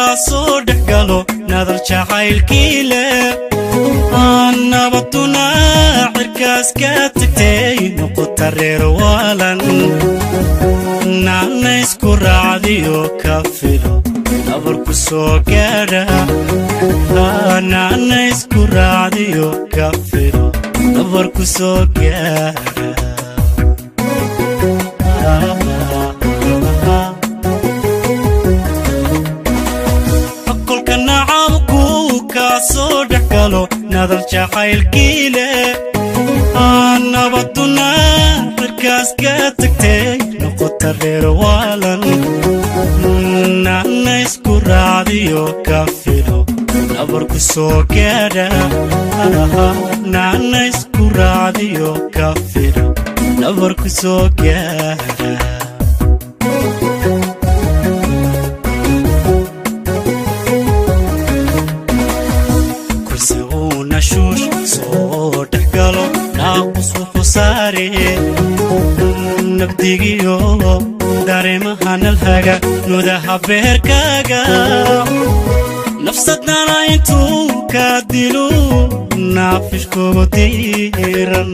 kaa soo dhex galo nadal jacaylkii leh, nabaduna cirkaas ka tagtay, noqota reer waalan, naana isku raacdiyo ka filo nabarku soo gaadha, naana isku raacdiyo ka filo nabarku soo gaadha. Kolka nacabku kaa soo dhex galo nadal jacaylkii leh, nabaduna cirkaas ka tagtay, noqota reer waalan, naana isku raacdiyo ka filo nabarku soo gaadha, naana isku raacdiyo ka filo nabarku soo gaadha. Kursi uuna shuush soo dhex galo, naaqus wuxuu saare nabdigiyo dareemaha nalhaga nudaha beerkaaga, nafsadana intuu kaa dilo naafishkugu diiran.